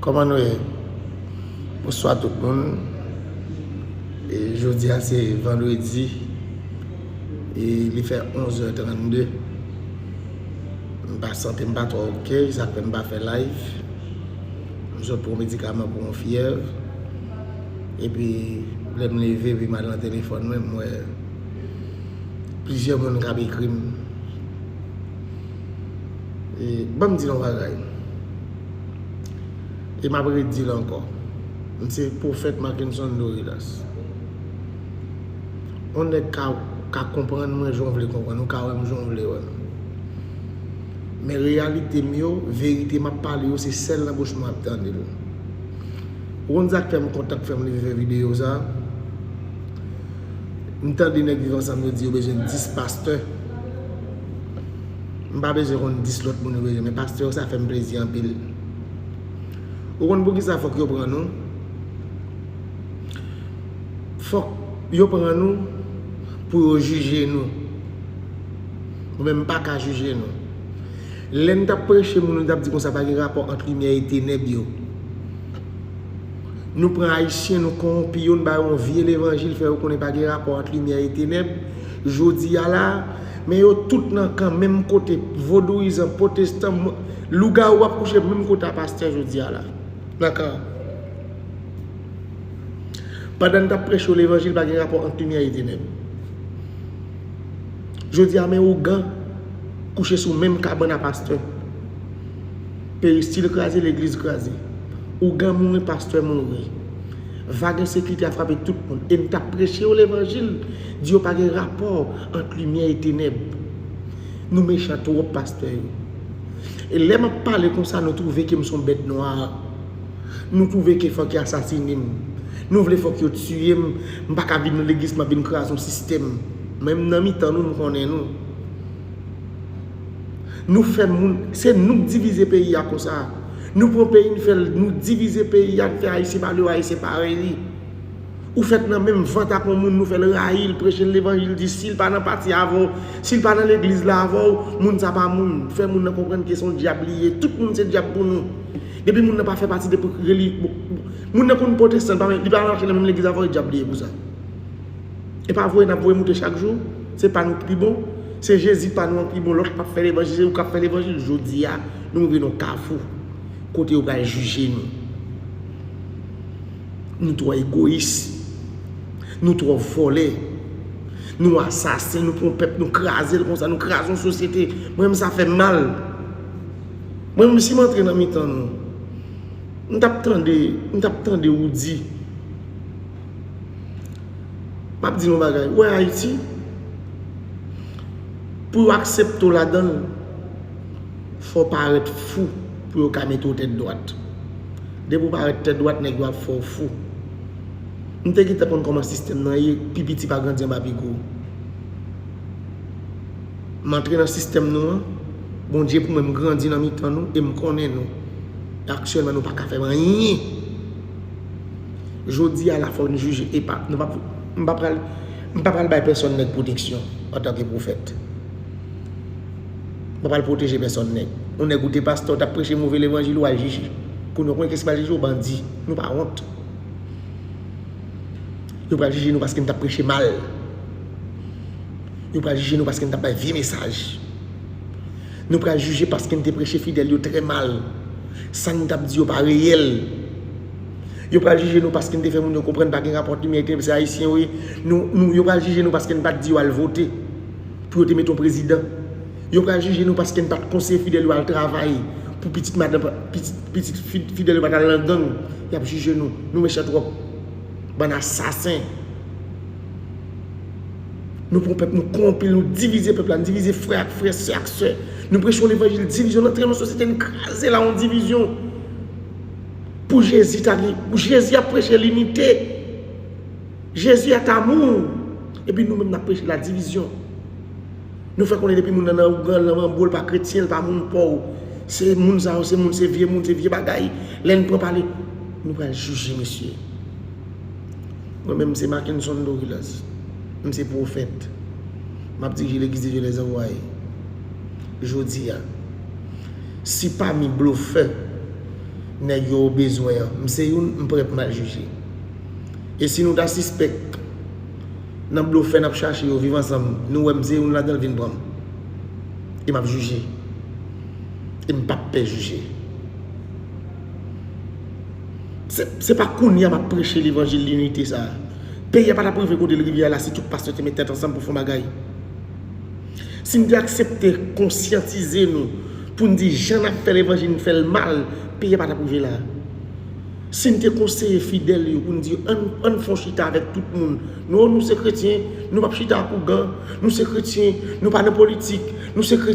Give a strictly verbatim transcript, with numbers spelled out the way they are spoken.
Kòman nou ye? Bonswa tout moun. E jodi a se vandredi. E li fè onz è trannde. M pa sante m pa twò oke, sa k fè m pa fè live. M sot pran medikaman pou yon fyèv. Epi lè m leve, epi m al nan telefòn mwen, m wè plizyè moun k ap ekri m. E, ban m di nou yon bagay. E m ap redi l ankò. M se pwofèt Mackenson Dorilas. Yon nèg ka, ka konprann mwen jan w vle konprann, ou ka wè m jan w vle wè m. Men reyalite m yo, verite m ap pale yo, se sèl nan bouch mwen w ap tande l. Ou konn sa k fè m kontan, k fè m leve fè videyo sa? M tande nèg Viv Ansanm yo di yo bezwen dis pastè. M pa bezwen konn dis lòt moun yo bezwen, men pastè yo sa fè m plezi anpil. Ou konn poukisa fòk yo pran nou? Fòk yo pran nou pou yo jije nou. Mwen menm m pa ka jije nou. Lè n t ap preche moun, nou t ap di konsa pa gen rapò ant limyè e tenèb yo. Nou pran Ayisyen, nou kowonpi yo, nou ba yo yon vye levanjil, fè yo konnen pa gen rapò ant limyè e tenèb. Jodi a la, men yo tout nan kan menm kote, vodouyizan, pwotestan, lougawou ap kouche menm kote a pastè jodi a la. Nan kan. Pandan n t ap preche w levanjil, pa gen rapò ant limyè e tenèb. Jodi a, men ougan kouche sou menm kabann a pastè. Peristil kraze, legliz kraze. Ougan mouri, pastè mouri. Vag ensekirite a frape tout moun. E n t ap preche yo levanjil, di yo pa gen rapò ant limyè e tenèb. Nou mechan twòp, pastè yo. E lè m ap pale konsa, nou twouve ke m se yon bèt nwa. Nou twouve ke fòk yo asasinen m. Nou vle fòk yo tiye m. M pa ka vin nan legliz, m ap vin kraze yon sistèm. Men m nan mitan nou, m konnen nou. Nou fè moun, se nou k divize peyi a konsa. Nou pran peyi, n fè l, nou divize peyi a, n fè Ayisyen pa lwe, Ayisyen pa reli. Ou fèt nan menm vant ak yon moun, nou fè l rayi l, preche l levanjil, di si l pa nan pati avè w, si l pa nan legliz la avè w, moun sa pa moun. Fè moun nan konprann ke se yon dyab li ye. Tout moun se dyab pou nou. Depi moun nan pa fè pati de reli-, moun nan konn pwotestan, li pa, li pa mache nan menm legliz avè w, e dyab li ye pou sa. E pa voye n ap voye moute chak jou, se pa nou k pi bon, se Jezi pa nou an k pi bon, lòt p ap fè levanjil, se ou k ap fè levanjil. Jodi a, nou rive nan yon kafou kote yo pral jije nou. Nou twò egoyis. Nou twò vòlè. Nou asasen, nou pran pèp, nou kraze l konsa, nou kraze yon sosyete. Mwen menm sa fè m mal. Mwen menm si m antre nan mitan nou, m t ap tande, m t ap tande ou di, m ap di nou bagay. Ou wè Ayiti, pou yo aksepte w ladan l, fò w parèt fou pou yo ka mete w tèt dwat. Depi w parèt tèt dwat, nèg yo ap fè w fou. M te gentan konn kòman sistèm nan ye, pi piti pa grandi anba pi gwo. M antre nan sistèm nou an, Bondye pou mwen, m grandi nan mitan nou e m konnen nou. E aktyèlman, nou pa ka fè m anyen. Jodi a la, fò n jije, e pa, nou pa, m pa pral, m pa pral bay pèsonn nèg pwoteksyon antanke pwofèt. M pa pral pwoteje pèsonn nèg. Yon nèg ou te pastè, w t ap preche move levanjil, ou al jije. Kounye a, w konnen kiyès ki pral jije w? Bandi. Nou pa wont. Yo pral jije nou paske n t ap preche mal. Yo pral jije nou paske n t ap bay vye mesaj. Nou pral jije paske n te preche fidèl yo trè mal. Sa n t ap di yo pa reyèl. Yo pral jije nou paske n te fè moun yo konprann pa gen rapò limyè e tenèb, se Ayisyen yo ye. Nou, nou, yo pral jije nou paske n pa t di yo al vote pou yo te mete yon prezidan. Yo pral jije nou paske n pa t konseye fidèl yo al travay pou pitit madanm, pitit, pitit fi-, fidèl yo pa t al nan gang. Y ap jije nou. Nou mechan twòp. Bann asasen. Nou pran pèp, nou kowonpi l, nou divize pèp la, nou divize frè ak frè, sè ak sè. Nou preche yon levanjil divizyon, n antre nan sosyete, n kraze la yon divizyon. Pou Jezi ta gen, pou Jezi ap preche linite. Jezi est amour. Epi nou menm n ap preche la divizyon. Nou fè konnen depi moun nan nan ougan, nan manbo, l pa kretyen, l pa moun pa w. Se moun sa yo, se moun, se vye moun, se vye bagay. Lè n pran pale, nou pral jije mesye. Mwen menm se Mackenson Dorilas. M se pwofèt. M ap dirije Legliz de Dye Les Envoyés. Jodi a, si pami blofè nèg yo bezwen an. M se youn, m prè pou m al jije. E si nou ta sispèk nan blofè n ap chache yo, Viv Ansanm, nou wè m se youn ladan l, vin pran m. E m ap jije. E m p ap pè jije. Se, se pa kounye a m ap preche levanjil linite sa a. Peyi a pa t ap rive kote l rive a la si tout pastè te met tèt ansanm pou fè yon bagay. Si n te aksepte konsyantize nou pou n di jan n ap fè levanjil n fè l mal, peyi a pa t ap rive la. Si n te konseye fidèl yo pou n di ann, ann fè yon chita avèk tout moun. Non, nou se kretyen, nou p ap chita ak ougan, nou se kretyen, nou pa nan politik, nou se kretyen.